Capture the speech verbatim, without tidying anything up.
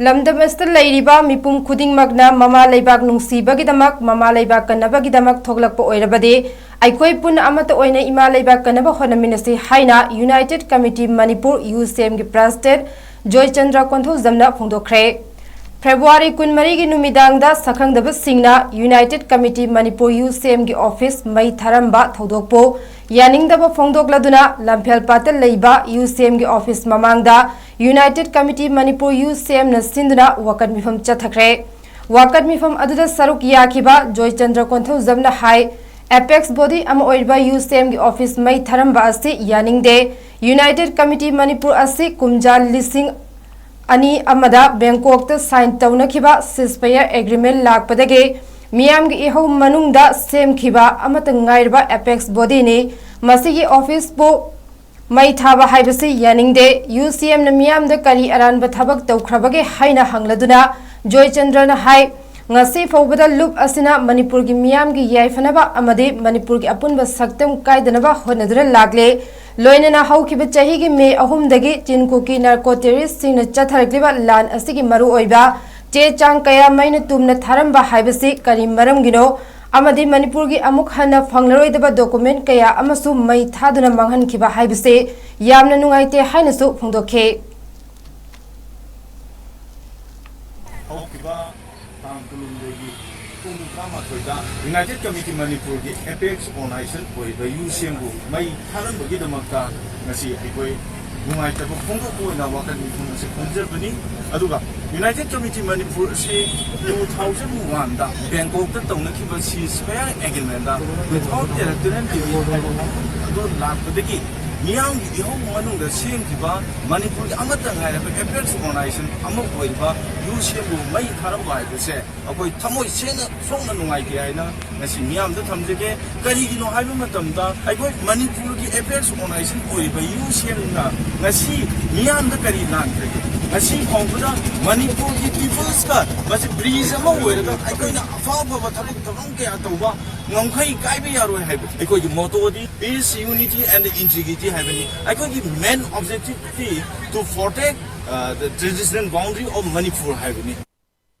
ꯂꯝꯗꯝ ꯑꯁꯤꯗ ꯂꯩꯔꯤꯕ ꯃꯤꯄꯨꯝ ꯈꯨꯗꯤꯡꯃꯛꯅ ꯃꯃꯥ ꯂꯩꯕꯥꯛ ꯅꯨꯡꯁꯤꯕꯒꯤꯗꯃꯛ, ꯃꯃꯥ ꯂꯩꯕꯥꯛ ꯀꯟꯅꯕꯒꯤꯗꯃꯛ ꯊꯣꯛꯂꯛꯄ ꯑꯣꯏꯔꯕꯗꯤ, ꯑꯩꯈꯣꯏ ꯄꯨꯟꯅ ꯑꯃꯠꯇ ꯑꯣꯏꯅ ꯏꯃꯥ ꯂꯩꯕꯥꯛ ꯀꯟꯅꯕ ꯍꯣꯠꯅꯃꯤꯟꯅꯁꯤ ꯍꯥꯏꯅ United Committee Manipur, ꯌꯨ ꯁꯤ ꯑꯦꯝꯒꯤ president ꯖꯣꯏꯆꯟꯗ꯭ꯔ ꯀꯣꯟꯊꯧꯖꯝꯅ ꯐꯣꯡꯗꯣꯛꯈ꯭ꯔꯦ꯫ ꯐꯦꯕ꯭ꯔꯨꯋꯥꯔꯤ ꯀꯨꯟꯃꯔꯤꯒꯤ ꯅꯨꯃꯤꯗꯥꯡꯗ ꯁꯛꯈꯪꯗꯕꯁꯤꯡꯅ United Committee Manipur, ꯌꯨ ꯁꯤ ꯑꯦꯝꯒꯤ office ꯃꯩ ꯊꯥꯔꯝꯕ ꯊꯧꯗꯣꯛꯄꯨ ꯌꯥꯅꯤꯡꯗꯕ ꯐꯣꯡꯗꯣꯛꯂꯗꯨꯅ ꯂꯝꯐꯦꯜꯄꯥꯠꯇ ꯂꯩꯕ ꯌꯨ ꯁꯤ ꯑꯦꯝꯒꯤ office ꯃꯃꯥꯡꯗ United Committee Manipur, ꯌꯨ ꯁꯤ ꯑꯦꯝꯅ ꯁꯤꯟꯗꯨꯅ ꯋꯥꯀꯠ ꯃꯤꯐꯝ ꯆꯠꯊꯈ꯭ꯔꯦ꯫ ꯋꯥꯀꯠ ꯃꯤꯐꯝ ꯑꯗꯨꯗ ꯁꯔꯨꯛ ꯌꯥꯈꯤꯕ ꯖꯣꯏꯆꯟꯗ꯭ꯔ ꯀꯣꯟꯊꯧꯖꯝꯅ ꯍꯥꯏ, apex body ꯑꯃ ꯑꯣꯏꯔꯤꯕ ꯌꯨ ꯁꯤ ꯑꯦꯝꯒꯤ office ꯃꯩ ꯊꯥꯔꯝꯕ ꯑꯁꯤ ꯌꯥꯅꯤꯡꯗꯦ꯫ United Committee Manipur ꯑꯁꯤ ꯀꯨꯝꯖꯥ ꯂꯤꯁꯤꯡ ꯑꯅꯤ ꯑꯃꯗ ꯕꯦꯡꯀꯣꯛꯇ sign ꯇꯧꯅꯈꯤꯕ ceasefire agreement ꯂꯥꯛꯄꯗꯒꯤ ꯃꯤꯌꯥꯝꯒꯤ ꯏꯍꯧ ꯃꯅꯨꯡꯗ ꯁꯦꯝꯈꯤꯕ ꯑꯃꯠꯇ ꯉꯥꯏꯔꯕ apex bodyꯅꯤ꯫ ꯃꯁꯤꯒꯤ officeꯄꯨ ꯃꯩ ꯊꯥꯕ ꯍꯥꯏꯕꯁꯤ ꯌꯥꯅꯤꯡꯗꯦ꯫ ꯌꯨ ꯁꯤ ꯑꯦꯝꯅ ꯃꯤꯌꯥꯝꯗ ꯀꯔꯤ ꯑꯔꯥꯟꯕ ꯊꯕꯛ ꯇꯧꯈ꯭ꯔꯕꯒꯦ ꯍꯥꯏꯅ ꯍꯪꯂꯗꯨꯅ ꯖꯣꯏꯆꯟꯗ꯭ꯔꯅ ꯍꯥꯏ, ꯉꯁꯤ ꯐꯥꯎꯕꯗ ꯂꯨꯞ ꯑꯁꯤꯅ ꯃꯅꯤꯄꯨꯔꯒꯤ ꯃꯤꯌꯥꯝꯒꯤ ꯌꯥꯏꯐꯅꯕ ꯑꯃꯗꯤ ꯃꯅꯤꯄꯨꯔꯒꯤ ꯑꯄꯨꯟꯕ ꯁꯛꯇꯝ ꯀꯥꯏꯗꯅꯕ ꯍꯣꯠꯅꯗꯨꯅ ꯂꯥꯛꯂꯦ꯫ ꯂꯣꯏꯅꯅ ꯍꯧꯈꯤꯕ ꯆꯍꯤꯒꯤ ꯃꯦ ꯑꯍꯨꯝꯗꯒꯤ ꯆꯤꯟ ꯀꯨꯀꯤ narco terroristꯁꯤꯡꯅ ꯆꯠꯊꯔꯛꯂꯤꯕ ꯂꯥꯟ ꯑꯁꯤꯒꯤ ꯃꯔꯨꯑꯣꯏꯕ ꯆꯦ ꯆꯥꯡ ꯀꯌꯥ ꯃꯩꯅ ꯇꯨꯝꯅ ꯊꯥꯔꯝꯕ ꯍꯥꯏꯕꯁꯤ ꯀꯔꯤ ꯃꯔꯝꯒꯤꯅꯣ? ꯑꯃꯗꯤ ꯃꯅꯤꯄꯨꯔꯒꯤ ꯑꯃꯨꯛ ꯍꯟꯅ ꯐꯪꯂꯔꯣꯏꯗꯕ document ꯀꯌꯥ ꯑꯃꯁꯨ ꯃꯩ ꯊꯥꯗꯨꯅ ꯃꯥꯡꯍꯟꯈꯤꯕ ꯍꯥꯏꯕꯁꯤ ꯌꯥꯝꯅ ꯅꯨꯡꯉꯥꯏꯇꯦ ꯍꯥꯏꯅꯁꯨ ꯐꯣꯡꯗꯣꯛꯈꯤ꯫ ꯍꯧꯈꯤꯕ ꯇꯥꯡ ꯀꯨꯟꯍꯨꯝꯗꯣꯏꯒꯤ ꯄꯨꯡ ꯇꯔꯥꯃꯥꯊꯣꯏꯗ United Committee ꯃꯅꯤꯄꯨꯔꯒꯤ apex organization ꯑꯣꯏꯔꯤꯕ ꯌꯨ ꯁꯤ ꯑꯦꯝꯕꯨ ꯃꯩ ꯊꯥꯔꯝꯕꯒꯤꯗꯃꯛꯇ ꯉꯁꯤ ꯑꯩꯈꯣꯏ ꯅꯨꯡꯉꯥꯏꯇꯕ ꯐꯣꯡꯗꯣꯛꯄ ꯑꯣꯏꯅ ꯋꯥꯀꯠ ꯃꯤꯐꯝ ꯑꯁꯤ ꯈꯣꯝꯖꯕꯅꯤ꯫ ꯑꯗꯨꯒ United Committee ꯃꯅꯤꯄꯨꯔ ꯑꯁꯤ two thousand oneꯗ ꯕꯦꯡꯀꯣꯛꯇ ꯇꯧꯅꯈꯤꯕ ceasefire agreementꯇ without territorial division ꯍꯥꯏꯕ ꯋꯥꯐꯝ ꯑꯗꯨ ꯂꯥꯛꯄꯗꯒꯤ ꯃꯤꯌꯥꯝꯒꯤ ꯏꯍꯧ ꯃꯅꯨꯡꯗ ꯁꯦꯝꯈꯤꯕ ꯃꯅꯤꯄꯨꯔꯒꯤ ꯑꯃꯠꯇ ꯉꯥꯏꯔꯕ apex organization ꯑꯃ ꯑꯣꯏꯔꯤꯕ ꯌꯨ ꯁꯤ ꯑꯦꯝꯕꯨ ꯃꯩ ꯊꯥꯔꯝꯕ ꯍꯥꯏꯕꯁꯦ ꯑꯩꯈꯣꯏ ꯊꯃꯣꯏ ꯁꯦꯡꯅ ꯁꯣꯛꯅ ꯅꯨꯡꯉꯥꯏꯇꯦ ꯍꯥꯏꯅ ꯉꯁꯤ ꯃꯤꯌꯥꯝꯗ ꯊꯝꯖꯒꯦ꯫ ꯀꯔꯤꯒꯤꯅꯣ ꯍꯥꯏꯕ ꯃꯇꯝꯗ ꯑꯩꯈꯣꯏ ꯃꯅꯤꯄꯨꯔꯒꯤ apex organization ꯑꯣꯏꯔꯤꯕ ꯌꯨ ꯁꯤ ꯑꯦꯝꯅ ꯉꯁꯤ ꯃꯤꯌꯥꯝꯗ ꯀꯔꯤ ꯂꯥꯟꯈ꯭ꯔꯒꯦ? ꯉꯁꯤ ꯐꯥꯎꯕꯗ ꯃꯅꯤꯄꯨꯔꯒꯤ peopleꯁꯀ ꯃꯁꯤ bridge ꯑꯃ ꯑꯣꯏꯔꯒ ꯑꯩꯈꯣꯏꯅ ꯑꯐ ꯑꯐꯕ ꯊꯕꯛ ꯊꯧꯔꯝ ꯀꯌꯥ ꯇꯧꯕ ꯉꯝꯈꯩ ꯀꯥꯏꯕ ꯌꯥꯔꯣꯏ ꯍꯥꯏꯕ ꯑꯩꯈꯣꯏꯒꯤ mottoꯗꯤ peace, unity and integrity ꯍꯥꯏꯕꯅꯤ꯫ ꯑꯩꯈꯣꯏꯒꯤ main objectiveꯇꯤ to protect the traditional boundary of Manipur ꯍꯥꯏꯕꯅꯤ꯫